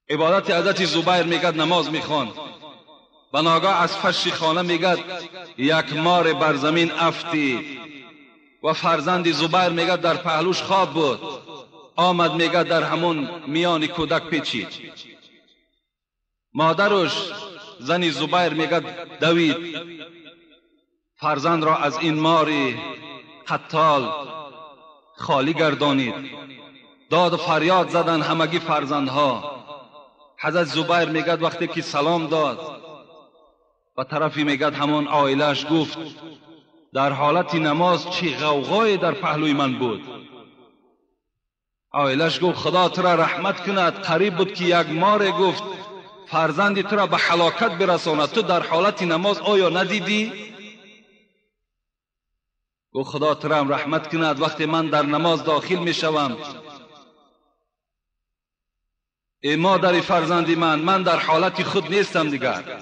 عبادت حضرت زبیر میگد نماز میخوان، و ناگاه از فرش خانه میگد یک مار بر زمین افتید و فرزند زبیر میگد در پهلوش خواب بود، آمد میگد در همون میان کودک پیچید. مادرش زن زبیر میگد دوید فرزند را از این مار قتال خالی گردانید. داد و فریاد زدن همگی فرزندها. حضرت زبیر میگد وقتی که سلام داد و طرفی میگد همون عائله‌اش گفت در حالت نماز چی غوغای در پهلوی من بود. عائله‌اش گفت خدا تو را رحمت کند، قریب بود که یک مار گفت فرزندی تو را به هلاکت برساند، تو در حالت نماز آیا ندیدی؟ گفت خدا تو را رحمت کند، وقتی من در نماز داخل میشوم ای مادر فرزندی من در حالت خود نیستم دیگر.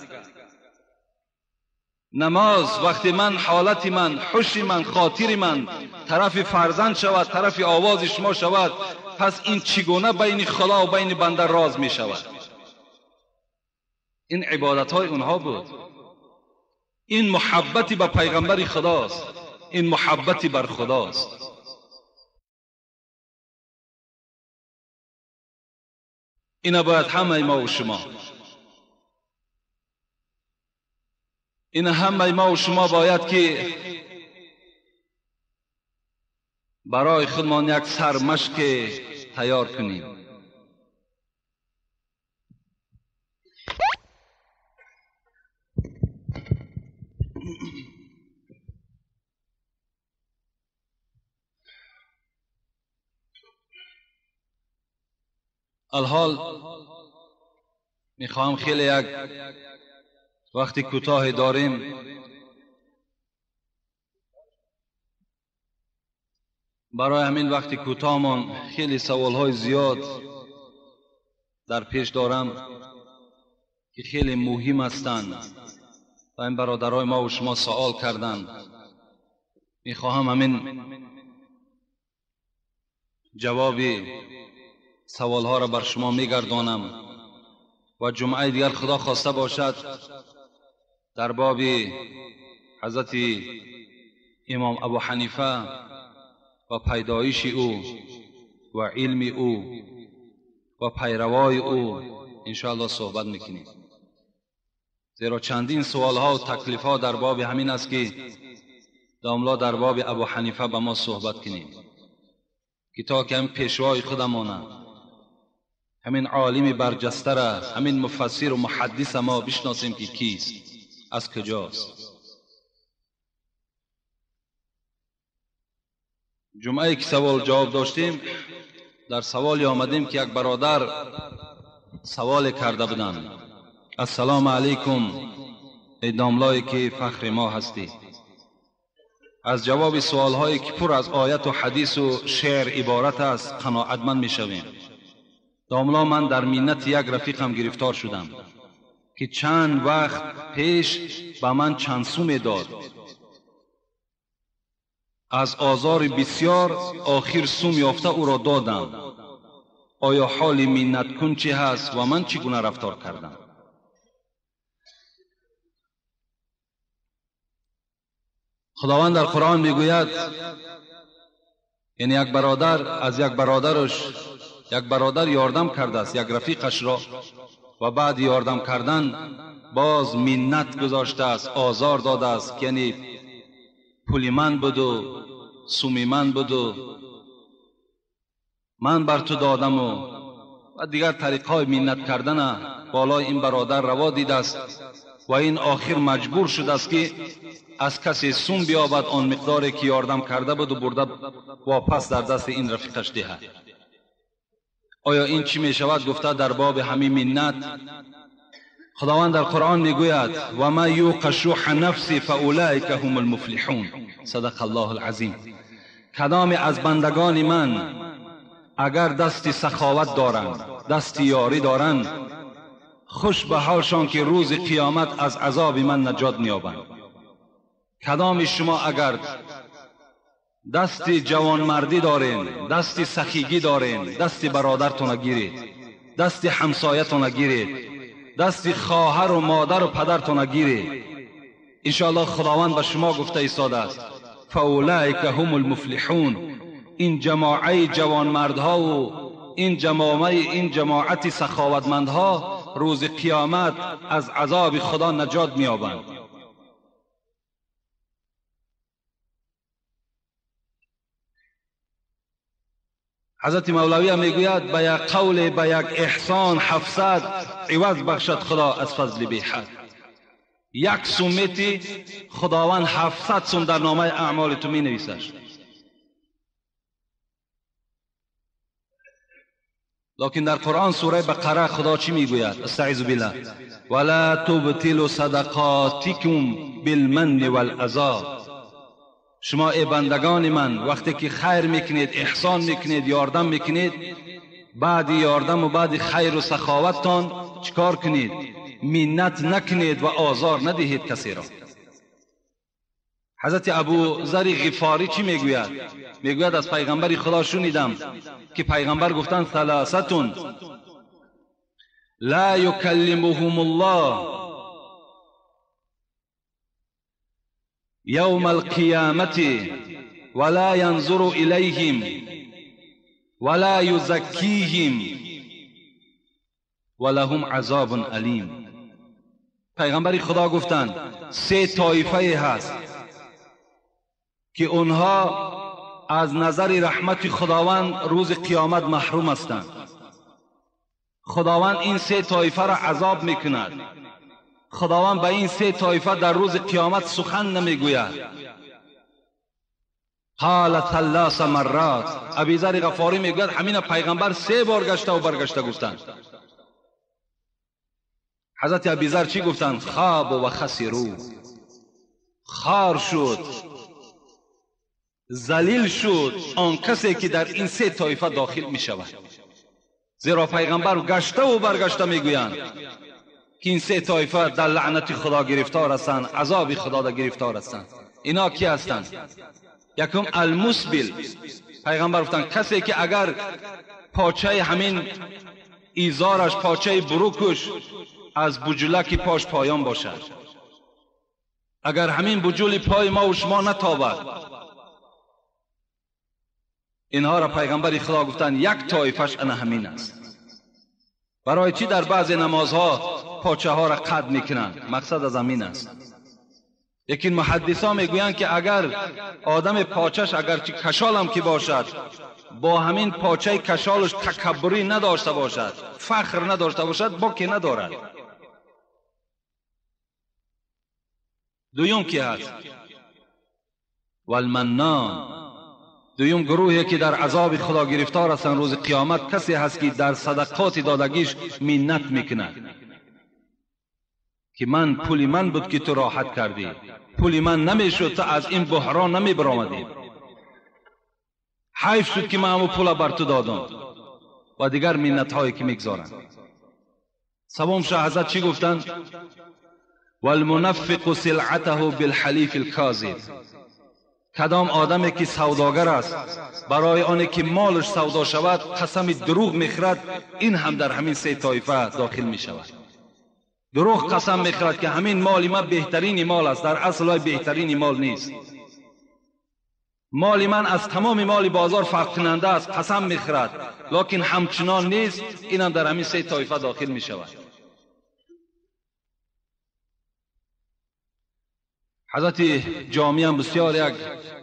نماز وقتی من حالت من، حش من، خاطر من طرف فرزند شود، طرف آواز شما شود، پس این چگونه بین خدا و بین بنده راز می شود؟ این عبادت های اونها بود. این محبتی به پیغمبر خداست، این محبتی بر خداست. اینا باید همه ما و شما، این همه ما و شما باید که برای خودمان یک سرمشق تیار کنیم. الحال میخواهم خیلی یک وقتی کوتاه داریم، برای همین وقتی کوتاهمان خیلی سوالهای زیاد در پیش دارم که خیلی مهم هستند و این برادرای ما و شما سوال کردند. میخواهم همین جوابی سوالها را بر شما میگردانم و جمعه دیگر خدا خواسته باشد در باب حضرت امام ابو حنیفه و پیدایش او و علم او و پیروای او انشاءالله صحبت میکنیم. زیرا چندین سوالها و تکلیفها در باب همین است که داملا در باب ابو حنیفه به ما صحبت کنیم که تا که هم پیشوای خودمانه، همین عالم برجسته را، همین مفسر و محدث ما بشناسیم که کیست، از کجاست. جمعه که سوال جواب داشتیم در سوالی آمدیم که یک برادر سوال کرده بودند: السلام علیکم ای داملایی که فخر ما هستی، از جواب سوالهایی که پر از آیت و حدیث و شعر عبارت است قناعتمند میشویم. داملا من در منت یک رفیقم گرفتار شدم که چند وقت پیش به من چند سوم داد. از آزار بسیار آخر سوم یافته او را دادم. آیا حال منت کن چه هست و من چگونه رفتار کردم؟ خداوند در قرآن میگوید، یعنی یک برادر از یک برادرش، یک برادر یاردم کرده است یک رفیقش را و بعد یاردم کردن باز منت گذاشته است، آزار داده است، یعنی پولی من بود و سومی من بود و من بر تو دادم و دیگر طریقهای منت کردن بالای این برادر روا دیده است و این آخر مجبور شده است که از کسی سوم بیابد آن مقداری که یاردم کرده بود و برده واپس در دست این رفیقش دهد. آیا این چی می شود؟ گفته در باب همین منت خداوند در قرآن میگوید و ما یوق شح نفسی فاولئک هم المفلحون، صدق الله العظیم. کدام از بندگان من اگر دست سخاوت دارند، دست یاری دارند، خوش به حالشان که روز قیامت از عذاب من نجات می‌یابند. کدام شما اگر دست جوانمردی دارین، دست سخیگی دارین، دست برادرتون گیرید، دست همسایتون گیرید، دست خواهر و مادر و پدرتون گیرید. انشاءالله خداوند به شما گفته ایستاده است فاولئک هم المفلحون. این جماعه جوانمردها و این جماعت سخاوتمندها روز قیامت از عذاب خدا نجات می‌یابند. حضرت مولوی میگوید به یک قول به یک احسان 700 عوض بخشد خدا از فضل بی حد. یک سومتی خداوند 700 سوم در نامه اعمال تو می نویسد. لکن در قرآن سوره بقره خدا چی میگوید؟ استعیذ بالله ولا تبطلوا صدقاتکم بالمن والاذى. شما ای بندگان من وقتی که خیر میکنید، احسان میکنید، یاردم میکنید، بعد یاردم و بعد خیر و سخاوتتان چیکار کنید؟ منت نکنید و آزار ندهید کسی را. حضرت ابو ذر غفاری چی میگوید؟ میگوید از پیغمبر خدا شنیدم که پیغمبر گفتند ثلاثه لا یکلمهم الله یوم القیامة ولا ینظر الیهم ولا یزکیهم ولهم عذاب الیم. پیغمبر خدا گفتند سه طایفه هست که اونها از نظر رحمت خداوند روز قیامت محروم هستند. خداوند این سه طایفه را عذاب میکند. خداوند به این سه طایفه در روز قیامت سخن نمیگوید. قال ثلاث مرات. ابی ذر غفاری میگوید همین پیغمبر 3 بار گشته و برگشته گفتند. حضرت ابی ذر چی گفتند؟ خواب و خسرو، خار شد، ذلیل شد آن کسی که در این سه طایفه داخل می شود. زیرا پیغمبر گشته و برگشته میگویند که این سه طایفه در لعنت خدا گرفتار هستند، عذاب خدا در گرفتار هستند. اینا کی هستند؟ یکم المسبل. پیغمبر گفتند کسی که اگر پاچه همین ایزارش، پاچه بروکش از بجلک پاش پایان باشد، اگر همین بجول پای ما و شما نتابد، اینها را پیغمبر خدا گفتند یک طایفش انا همین است. برای چی در بعض نمازها پاچه ها را قد میکنند؟ مقصد از همین است. لیکن محدثا میگویند که اگر آدم پاچش اگرچه کشال هم که باشد، با همین پاچه کشالش تکبری نداشته باشد، فخر نداشته باشد، باکی ندارد. دویم کی هست؟ والمنان. دویم گروهی که در عذاب خدا گرفتار هستند روز قیامت کسی هست که در صدقات دادگیش منت میکند که من پول من بود که تو راحت کردی، پول من نمیشد تو از این بحران نمی برآمدی، حیف شد که من همون پول بر تو دادم، و دیگر منت هایی که میگذارند. سوم شه حضرت چی گفتند؟ والمنفق سلعته بالحلیف الکاذب. کدام آدمی که سوداگر است برای آنی که مالش سودا شود قسم دروغ میخورد، این هم در همین سه طایفه داخل میشود. دروغ قسم میخورد که همین مال من بهترین مال است، در اصل بهترین مال نیست، مال من از تمام مال بازار فرق کننده است، قسم میخورد، لکن همچنان نیست، این هم در همین سه طایفه داخل میشود. حضرت جامی هم بسیار یک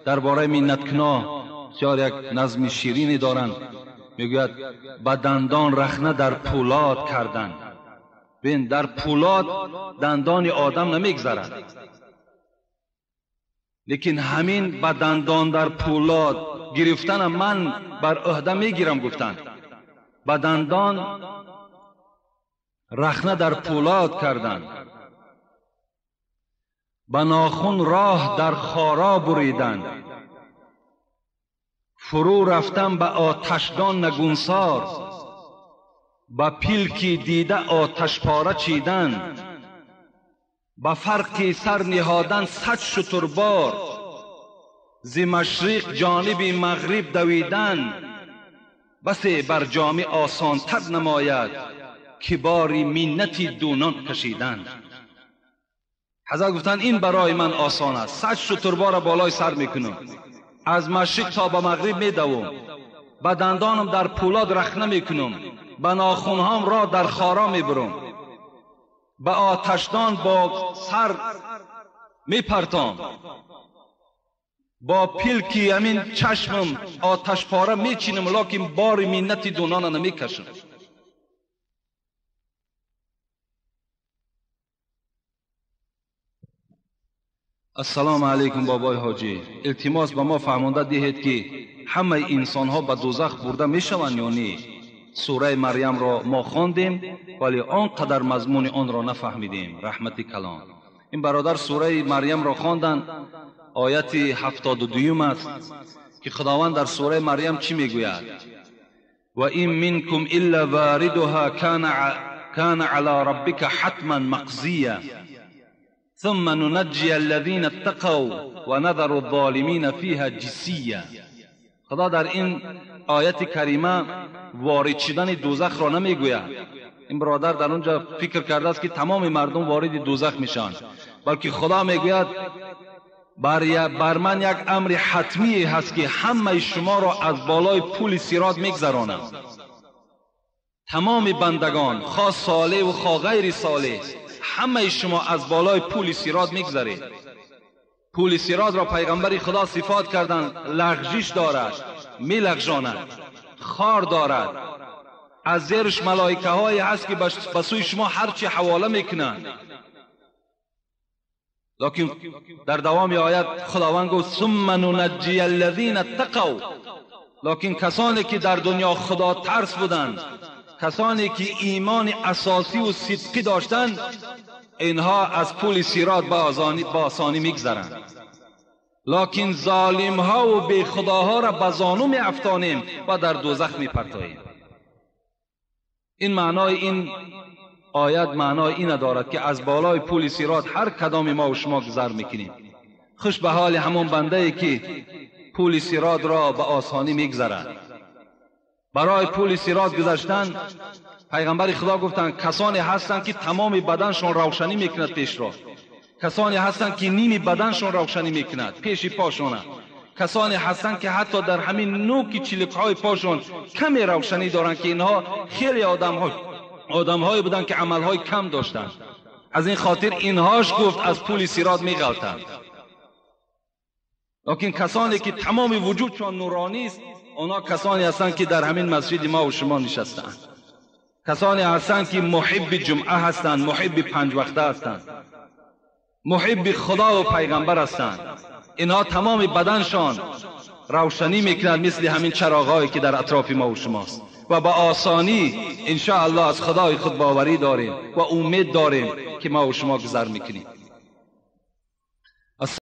درباره منتکنا بسیار یک نظم شیرینی دارند. میگوید به دندان رخنه در پولاد کردن. ببین در پولاد دندان آدم نمیگذرد، لیکن همین به دندان در پولاد گرفتن من بر عهده میگیرم گفتن. به دندان رخنه در پولاد کردن، به ناخن راه در خارا بریدن، فرو رفتن به آتشدان نگونسار، به پیلکی دیده آتش پاره چیدن، به فرقی سر نهادن 100 شتربار، ز مشرق جانب مغرب دویدن بسی بر جامه آسان تر نماید که باری منتی دونان کشیدن. حضرت گفتند این برای من آسان است، 100 شتربار را بالای سر میکنم، از مشرق تا به مغرب میدوم، به دندانم در پولاد رخنه میکنم، به ناخونهام را در خارا میبرم، به آتشدان با سر میپرتام، با پلکی همین چشمم آتش پاره میچینم، لکن بار منت دونان نمیکشم. السلام علیکم بابای حاجی، التماس به ما فهمانده دهید که همه انسان ها به دوزخ برده میشوند یا نه؟ سوره مریم را ما خواندیم ولی آنقدر مضمون آن را نفهمیدیم. رحمت کلان. این برادر سوره مریم را خواندند، آیت 72 است که خداوند در سوره مریم چی میگوید؟ و این منکم الا واردها کان علی ربک حتما مقضیا ثم ننجی الذین اتقوا و نذر الظالمین فیها جثیا. خدا در این آیت کریمه وارد شدن دوزخ را نمیگوید. این برادر در اونجا فکر کرده است که تمام مردم وارد دوزخ میشن، بلکه خدا میگوید بر من یک امر حتمی هست که همه شما را از بالای پول صراط میگذرانم. تمام بندگان، خواه صالح و خواه غیر صالح، همه شما از بالای پول صراط میگذرید. پول صراط را پیغمبر خدا صفات کردند، لغزش دارد، میلغزاند، خار دارد، از زیرش ملائکه های هست که به سوی شما هرچی حواله میکنند. لکن در دوام آیت خداوند گفت ثم ننجی الذین اتقوا، لکن کسانی که در دنیا خدا ترس بودند، کسانی که ایمان اساسی و صدقی داشتند، اینها از پول صراط با آسانی میگذرند. لکن ظالم ها و بی خداها را به زانو می افتانیم و در دوزخ می پرتاییم. این معنای این آیت معنای این دارد که از بالای پول صراط هر کدام ما و شما گذر میکنیم. خوش به حال همون بنده ای که پول صراط را به آسانی میگذرد. برای پول صراط گذشتن پیغمبر خدا گفتند کسانی هستند که تمام بدنشان روشنی میکند پیش را، کسانی هستند که نیم بدنشان روشنی میکند پیش پاشان، کسانی هستند که حتی در همین نوک چلک‌های پاشان کمی روشنی دارند که اینها خیلی آدم‌هایی بودند که عملهای کم داشتند. از این خاطر اینهاش گفت از پول صراط میغلطند. لکن کسانی که تمام وجودشان نورانی است، آنها کسانی هستند که در همین مسجد ما و شما نشستند، کسانی هستند که محب جمعه هستند، محب پنج وقته هستند، محب خدا و پیغمبر هستند. اینها تمام بدنشان روشنی میکنند مثل همین چراغهایی که در اطراف ما و شماست و با آسانی انشاءالله از خدای خود باوری داریم و امید داریم که ما و شما گذر میکنیم.